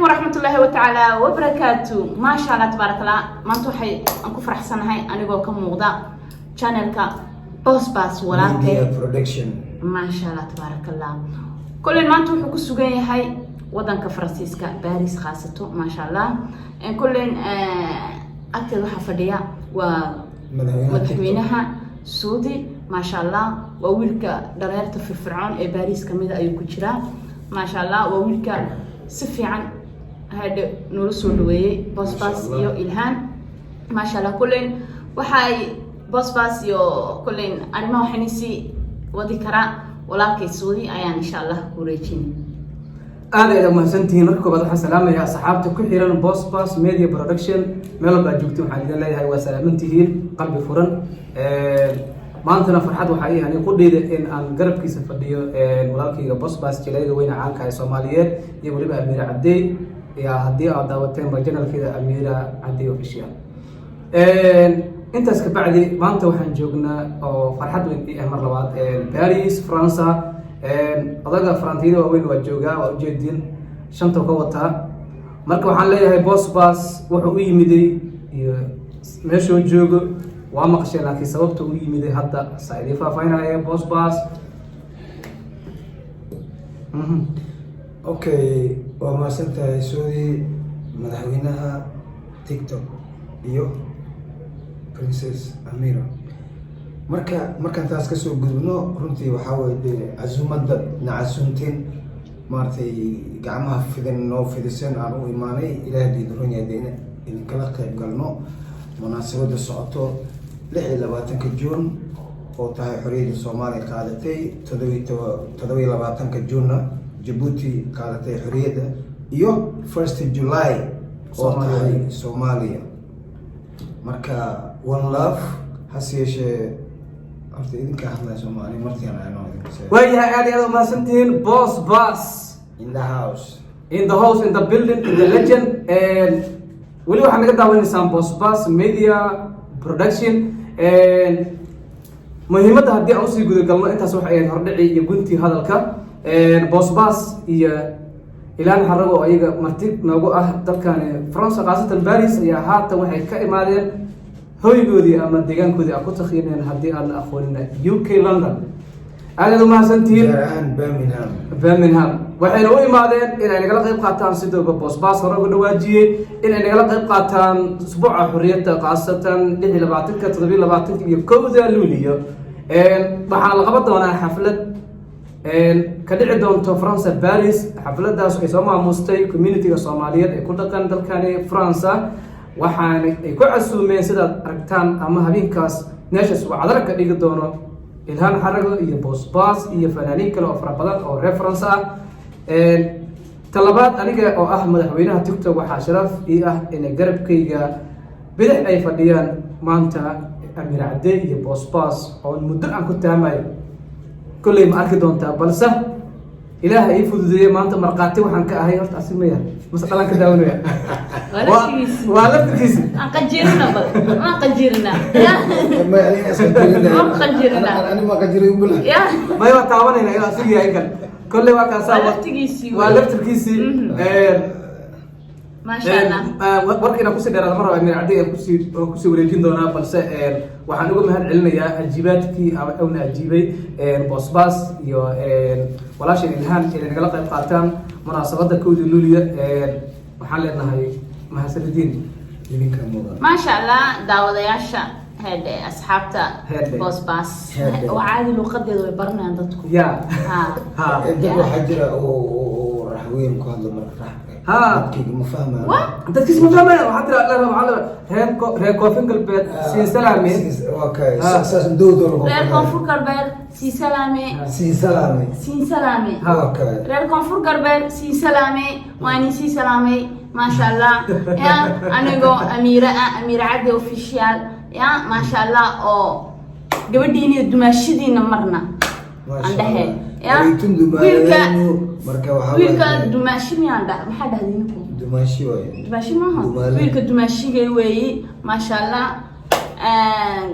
Waraxmatullaahi watacaala wabarakaatu. Maasha Allah, tabaarak Allah. Maanta waxay aan ku faraxsanahay anigoo ka muuqda channelka Bosbas walaalkay Media Production. Maasha Allah, tabaarak Allah. Kolley maanta wuxuu ku sugan yahay wadanka Faransiiska, Baris khaasato. Maasha Allah. Kolley agteeda waxaa fadhiya waa Madaxweynaha. Madaxweynaha Suudi. Maasha Allah, waa wiilka dhalinyarta firfircoon ee Baris kamida ayuu ku jiraa. Maasha Allah, waa wiilka si fiican hadhe noola soo dhaweeyey Bosbas Maasha Allah. iyo Ilhaan. Maasha Allah, kulleyn waxay Bosbas iyo kulleyn arrimaha waxayna sii wadi karaa walaalkay Suudi ayaan insha Allah ku wareejin. Aad ayaad umahadsantihiin. Marka koobaad waxaan salaamayaa asxaabta ku xiran Bosbas Media Production. Meel walba aad joogtiin, waxaan idin leeyahay waa salaamantihiin, qalbi furan. Maantana farxad waxaa ii hani qudheyda in aan garabkiisa fadhiyo walaalkayga Bosbas, jilayga weyne caanka ee Soomaaliyeed, iyo weliba Amiira Cadey, iyo haddii aad daawateen ba channelkeeda Amiira Cadey Official. Intaas kabacdi, maanta waxaan joognaa oo farxad weyn ii ah mar labaad Paris, Faransa. Odaga farantiida waaweyn waa joogaa, waa ujeedin, shanta ka wataa. Marka waxaan leeyahay Bosbas wuxuu u yimiday iyo meeshuu joogo waa maqasheen, laakiin sababta u yimiday hadda saa idiin faahfaahinaya Bosbas. Okay, waa mahadsantahay Suudi, madaxweynaha TikTok iyo Princess Amira. Marka markaan taas kasoo gudubno, runtii waxaa waye dee casuumadda na casuumteen, maaragtay, gacmaha fidan noo fidiseen, aan u imaanay. Ilaah diid run yahay dee in idinkala qayb galno munaasabadda socoto 26-ka Juun oo tahay xorriyadda Soomaaliya qaadatay, 27-ka Juunna Jabuuti qaadatay xorriyadda, iyo 1st July oo Soomaaliya. tahay Soomaaliya. Marka one love. Hase yeeshee horta idinka hadlaya Soomaali martian ayno idinka Waayahay, aad iyo aad umahadsantihiin, Boss Bas. In the house. In the house, in the building, in the legend. And weli waxaad naga daawanaysaan Boss Bas Media Production. And muhiimadda haddii aan usii gudagalno, intaas waxay ahayd hordhici iyo guntii hadalka. Boss Bas iyo Ilaan Xarago oo ayaga marti noogu ah dalkani France, khaasatan Paris, ayaa haatan waxay ka imaadeen hoygoodii ama deegaankoodii aad ku taqiineen, haddii aadna aqoonina, UK, London. Aad aad umahadsantihiin. Gaar ahaan Birmingham. Birmingham. Waxayna u imaadeen inay nagala qayb qaataan, sidooba Boosbaas hore uga dhawaajiyey, inay nagala qayb qaataan usbuuca xorriyadda, khaasatan 26-ka, 27-ka iyo 1-da Luuliyo. Waxaa la qaban doonaa xaflad ka dhici doonto Faransa, Paris. Xafladaas waxay soo maamustay communityga Soomaaliyeed ee ku dhaqan dalkani Faransa, waxaana ay ku casuumeen, sidaad aragtaan ama habeenkaas meeshaas wacdar ka dhigi doono Ilhaan Xarago iyo Boosbaas iyo fanaaniin kale oo fara badan oo reer Faransa ah. Talabaad, aniga oo ah madaxweynaha TikTok, waxaa sharaf ii ah inay garabkayga bidix ay fadhiyaan maanta Amiir Cadde iyo Boosbaas oo muddo aan ku taamayo. Kolley ma arki doontaa, balse Ilaaha ii fududeeyey. Maanta markhaati waxaan ka ahay horta asi maya mase dhalaan ka daawanaya. Waa laftigiisi. Waa laftirkiisi. Aan qanjirina bal, aan qanjirina. Ma adiga iska jirinaa. Ma qanjirina. Ani ma qanjirin bula. Ya. May, waa taabanayna inuu asiga yahay kan. Kolley waa kaasaa. Waa laftigiisii. Waa wey. laftirkiisii. Maasha Allah. Warka inaan kusii dheeraado mar raba, Amiir Caddi aan kusii wareejin doonaa, balse waxaan uga mahad celinayaa ajiibaadkii ama awna ajiibay Boosbaas iyo walaashan Ilhaan inay nagala qayb qaataan munaasabadda 1-dii Luuliya. Waxaan leenahay mahadsanidin. Idinka mudan. Maasha Allah, daawadayaasha, heedhe, asxaabta. Heedhe. Boosbaas. Heedhe. Oo caadi luuqadeeda way baranayaan dadku. Ya. Ha. Ha. Dad waxaa jira oo raxweyn ku hadla, marka rax Ha. dadkayga ma fahmayo. What? Dadkiis ma fahmaya. Waxaa tira waxaa la reer Koonfur Galbeed siin salaame. Okay. Ha. Saas dowdo. Reer Koonfur Galbeed sii salaame. Siin salaame. Siin salaame. Ha. Okay. Reer Koonfur Galbeed sii salaame, waa idin sii salaamay. Maasha Allah ya, anigoo Amiira ah, Amiira Cadde Official ya. Maasha Allah, oo gabadhiina iyo dumaashidiina marna Maasha aan dhehe Allah. ya. Aytun wiilka dumaadeenu marka waxaa wiilka waaye dumaashi miyaan dhah? Maxaa dhahday ninku? Dumaashi waaye. Dumaashi maaha. Dumaale. Wiilka dumaashigay weeyi. Maasha Allah,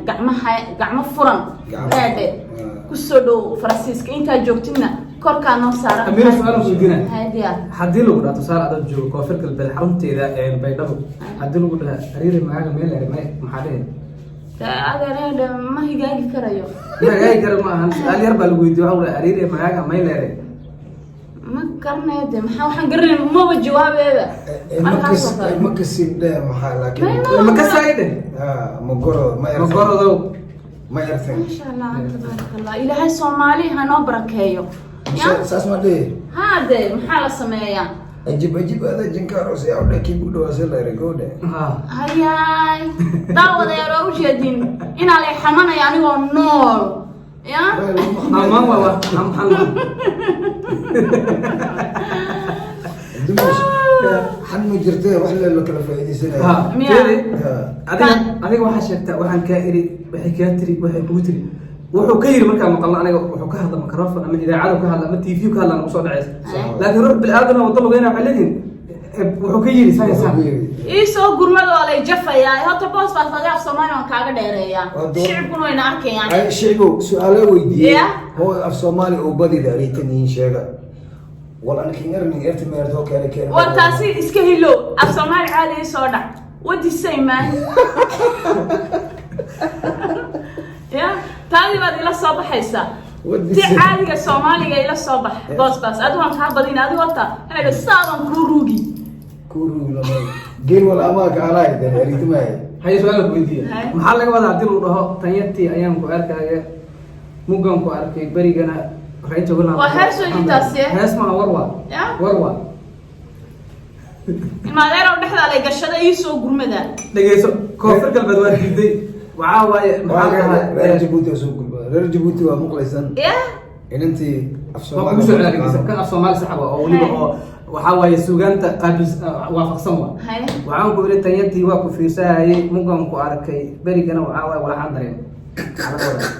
gacmaha gacmo furan. Gacmo. Reedhe. Ah. Kusoo dhow Faransiiska intaad joogtidna. Korkaa noo saaran. Amiira, su'aal aan weydiinaya. Haadiya. Haddii lagu dhaho, tusaale, adoo joogo Koonfur Galbeed, xarunteeda Baydhabo, haddii lagu dhaha "Ariiri magaaga meel ere", maxaa dhehe? Adeer, ma higaagi karayo. Magaagi kara ma ahan, su-aal yar baa lagu weydiiye. Waxa lagu dhaha "Ariiri magaaga mayleere". Ma garanayo de, maxaa waxaan garanay, maba jawaabeeba markaas oo kale. Ma kasin dhe maxaa laakiin. Ma kasaay dheh. Ah, ma goro ma Ma ertan. gorodow. Ma ertan. Maasha Allah, tabaaraka Allah, Ilaahay Soomaali ha noo barakeeyo ya. Saas ma dhihi. Haade, maxaa la sameeyaa? Ajib ajib ada jinkaros yaa udhe kii bugdha waa la ere gowdhe. Ha. Hayaay, daawadayaal, waa ujeedin inaa lay xamanaya anigoo nool ya. Amaan waa waa xan. Dumash xan ma jirtee, wax la kala faa'iidaysanaya. Ha. Miya? Fiiri, Ha. adiga waxaa sheegtaa waxaan kaa iri, waxay kaa tiri, waxay kugu tiri, wuxuu ka yiri. Markaan maqalno aniga wuxuu ka hadla microphone ama idaacada ka hadla ama TV ka hadla nagu soo dhacaysa, laakiin ruux bil-aadan wada lugeyna waxay leeyihiin wuxuu ka yiri saa saa. Ii soo gurmada, waa lay jafayaa. Horta boos baad fadhi, af Soomaali waan kaaga dheereeyaa. Waa door- Shicibkuna wayna arkayaan. Ay, shicbow, su-aalo weydiiyey. Yeah. Hoo, af Soomaali oo badida ariitan iin sheega wal an kin ernin erti meerto kale keen. War, taasi iska hilow, af Soomaali caadi ii soo dhac. What you say, man? Ya taadii baad ila soo baxaysaa. What you Ti say? caadiga Soomaaliga ila soo bax, boos baas. Adigu waan kaa badin, adigu horta hedho saaban kuu ruugi. Kuruugna geel wal amaaka alaay dan ariitimay. Haye, su-aal ku weydiiye. Haye. Maxaa laga wadaa haddii lagu dhaho "Tanyartii ayaan ku arkaya, muggan ku arkay berigana raynta uga laabtay"? Waa hees weeye taasi, eh? Hees maaha, war waa. Ya? War waa. Ilmaadeerow, dhexdaa lay gashada, ii soo gurmada. Dhegeyso, Koonfur Galbeed waa diiday, waxaa waaye maxaa la Reer dhahaa? Jabuuti waa soo gudba, reer Jabuuti waa maqlaysan. Ya. Inantii af Waa kugu soo celaa, dhegeyso, kan af Soomaali sax waa oo weliba oo waxaa waaye suugaanta qaabil waafaqsan waa. Haye. Waxaan ku iri "Tanyartii waa ku fiirsahayay, muggan ku arkay berigana waxaa waaye walaxaan dareen". Maxaa laga wadaa?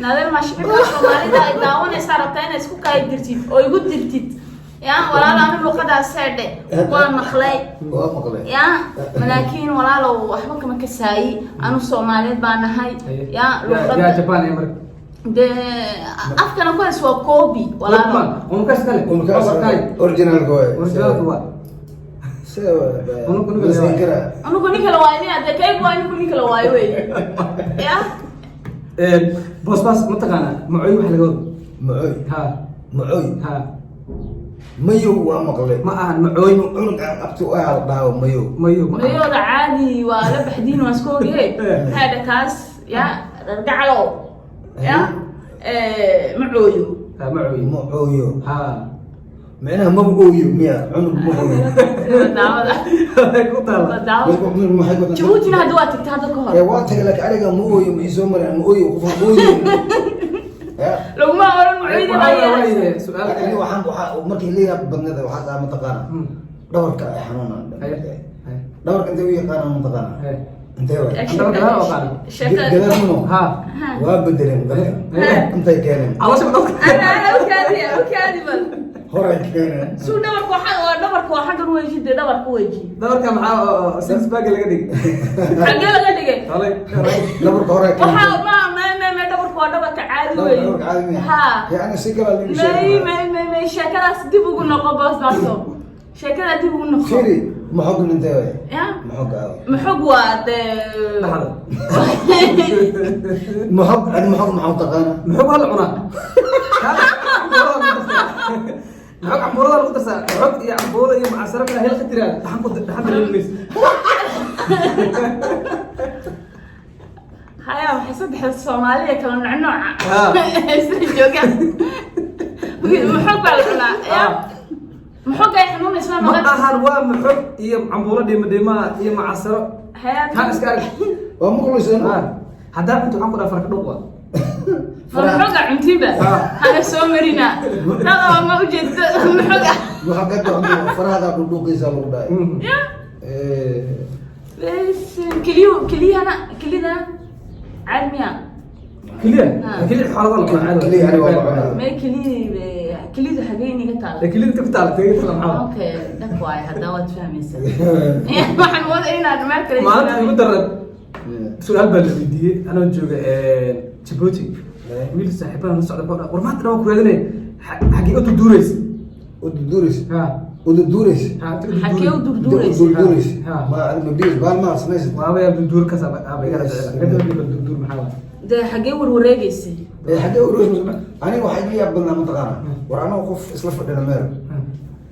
Naadeer, maa shicibka Soomaalida ay daawanaysaa rabtaa inaad isku kaay dirtid oo igu dirtid? Ya walaalo, anu luqadaas seedhe waa maqlay. Waa maqlay. Ya, laakiin walaalow, waxba kama kasaayi, anu Soomaaliyeed baa nahay. Haye. Ya. Yaa Luqada Japan ee marka. Dee afkana ku hays waa copy, walaalo. Unkaas kale. Unkaas originalka waay. Originalka waa. See waa. Unugu la siin karaa. Anugu nin kale waayo miya? Dee kaygu waa ninku nin kale waayo wey ya. Boosbaas, ma taqaanaa macoy waxa laga wado? Macoy? Ha. Macoy? Ha. Mayow waa maqlay. Ma ahan macooy. Cunug aan abti u ahaa la dhaho mayow. Mayo ma ahan. Mayooda caadi waa la baxdiin, waa isku oge. Maxay dha taas ya rargacalow ya macooyo. Ha, macooy. Macooyo? Ha. Micnaha ma ooyo miya? Cunug ma ooyo. Daawada. Waxay ku taala. Daawada. Dadku cunug maxay ku Jabuutina hadda waa tagtay hadda ka hor. Ee, waa tagay, laakiin aniga ma ooyo, ma isoo marin ma ooyo, qof ma ooyo ya. Laguma oran macoydi baa yeelaysa. Su-aal. Ani waxaan markii la yaab badnada waxaas ah, mataqaana, dhabarka ay xanuunaan. Haye. Haye. Dhabarka intay u yaqaanaan, mataqaana? Haye. Intee waay? Dhabarka gadaal oo qaana. Sheekada. Gadaal muno. Ha. Waa bedeleen dalka, intay keeneen. Caloosha dadka. Ana ukaadi ukaadi bal. Horay keeneen. Suu dhabarka waxaa waa dhabarka waa xaggan weji, dee dhabarka weji. Dhabarka maxaa oo six pack laga dhigay? Xaggee laga dhigay? Halay. Dhabarka horay keeneen. Waxaa ma dhabarka waa dhabarka caadi wey. Dhabarka caadi miya? Ha. Yani si kale lagu may sheegay. May sheekadaas dib ugu noqo, boosbaaso, sheekadaa dib ugu noqo. Firi, maxog intee waay? Ya. Maxog aawe? Maxog waa dee Dhaxda. Maxog ani maxog maxaa u taqaana? Muxuu hal cunaa? Muxuu cambuurada lagu darsaa? Xog iyo cambuuro iyo macsaro kale hel ka tiraa dhaxan ku dhaxan dareemaysa. Haya, waxay saddexda Soomaaliya kala nocnooca Ah. isla joogaan. Maxog baa la cunaa ya, maxog ay xanuunaysaa. Ma Maqan. ahan, waa maxog iyo cambuuro dhima dhima iyo macsaro. Hayaa. Kaa iska arag. Waa maqlaysan. Ha. Haddaa cunto waxaan ku dhaha farka dhuq waa. Maxoga cuntiba Ah. hana soo marina dada, ma ujeeddo maxoga. Waxaa ka doonta farahada dhudhuuqiisa lagu dhahay. Ya. Eh, bes keliyu keliyahana kelida caadi miya? Keliya. Ha. Keliya xoolada la cunaa caadi. Keliya ani waa la cunaa. May kelidu xagee inaga taala? Kelida ka taala tegay taala maxaa? Okay, dhag waaye, haddaa waad fahmaysaa. Waxaan wada inaad meel kale. Maalinta igu daran su-aal baa la weydiiyey anoo jooga Djibouti. Wiil saaxiibada la socda war maanta dhan waan ku raadinay, xaggee u durduuraysa? Ududuuris. Ha. Ududuuris. Ha. Xaggee u durduuraysa? Ududuuris. Ha. Ma ma biis baal ma samaysid. Waaba yaa durduur ka saba aaba iga jecel durduur, maxaa waay? Dee xaggee warwareegaysay? Ee, xaggee ururis? Aniga waxaa iga yaab badnaa, mataqaana, war anagoo qof isla fadhina meel,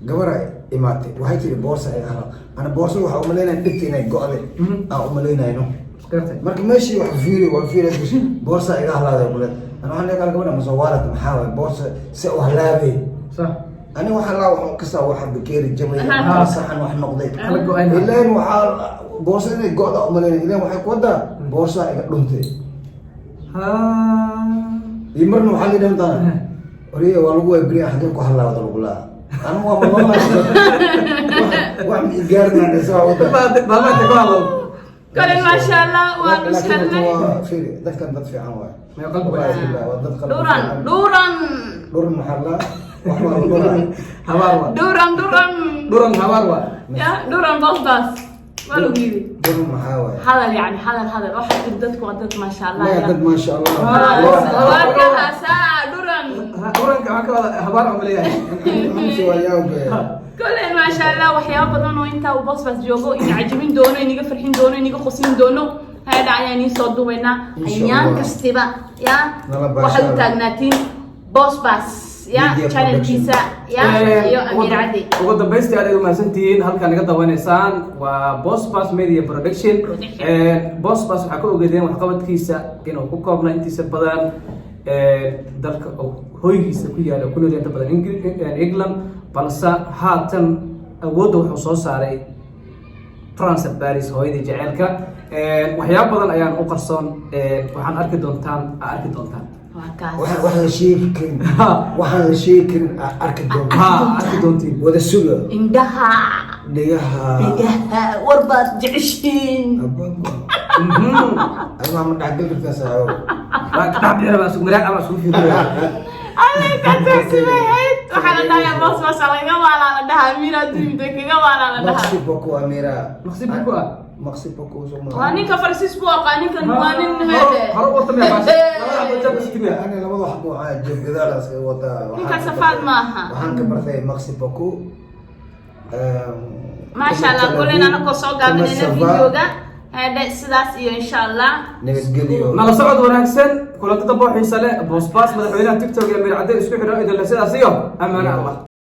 gabara imaatay, waxay tiri boorsa ay ahaa. Ana boorsada waxaa umalaynaya dhigta inay go'day aan umalaynayno. Gartay. Marka meeshii wax fiiri waa fiiri, boorsa iga halaaday kule. Ana waxaan leeyahay, gabadha masoo waalad, maxaa waay boorsa se u halaabay? Aniga waxaan laa waxaan kasaa waxa bakeeri jabay ama saxan wax noqday. Kala go'ay. Ileen waxaa boorsada inay go'da umalaynaya, ileen waxay ku wadaa boorsa iga dhuntay. Iyo marna waxaa la yidhaha mataqaana, oriye waa lagu wayberiya, xaggee ku halaawda lagu laa. Anigu waa malala wax ma igaarinaan isaa wada. Maalmaha ku hadlo. Kale maasha Allah, waanu Laakiin ishelnay. waa fiiri, dadkan dad fiican waay. May qalbi Wallahi wanaagsan. billah, waa dad qalbi Dhuran. fiican. Dhuran. Dhuran maxaa la wax waa dhuran. Habaar waa. Dhuran, dhuran. Dhuran habaar waa. Ya dhuran boosbaas waa lagu yidhi. Dhuran maxaa waay? Hadal yani, hadal, hadal waxaa tiri dadku waa dad maasha Allah. Maya, ya. dad maasha Allah. Waa kahaasaa dhuran. Dhuranka waxaa ka wada habaar oo maleeyahay. Amsi waa yaawbe. Kole maasha Allah, waxyaabo badan oo intaa uu boosbaas joogo ina cajabin doono, inaga farxin doono, inaga qoslin doono haadha ayaan ii soo duubaynaa. Insha Ayaan Allah. kastiba ya Nala baashaala. waxaad u taagnaatiin boosbaas ya Media channelkiisa ya iyo Amiir Caddi. Ugu dambaystii, aad ay umahadsantihiin. Halkaa naga dawanaysaan waa Bosbas Media Production. Production. Bosbas waxaa ka ogeedeen waxqabadkiisa inuu ku koobna intiisa badan dalka oo hoygiisa ku yaala, ku nool inta badan England, balse haatan awoodda wuxuu soo saaray France, Paris, hooyadii jaceylka. Waxyaabo badan ayaan u qarsoon, waxaan arki doontaan, aa arki doontaan. Waa kaas. Waxaan la sheegi karin, waxaan la sheegi karin aa arki doonta. Ha, arki doontiin. Wada suga. Indhaha. Dhegaha. Dhegaha war baad jeceshiin. Ababa. Arrimaha ma dhexgal kartaa, saaxiibo? Waa ka dhex bixi rabaa, miraag ama isugu fiirinaya. Waxaa la dhahayaa boosbaas laga waalaa, la dhahaa Amiira adduunta kaga waalaa la dhahaa. Merci beaucoup, Amira. Merci beaucoup, ah. Merci beaucoup so much. Waa ninka Faransiis buu aqaa ninkan, waa nin heede. Hore u wata miyaa baasha? Labada xabo jabka sitimaya. Ani labada xabo waxaa jeeb gadaalaas kaga wataa. Waxaan Ninka ka safaad bartay- maaha. Waxaan ka bartay merci beaucoup. Maasha Allah, kulen anakoo soo gaabinayna videoga heedhe, sidaas iyo insha Allah. Nabadgelyo. Nala socod wanaagsan, kulanti dambe oo xiise leh. Boosbaas madaxweynaha TikTok iyo Amiir Cadde isku xidhan idinle, sidaas iyo amaano Allah.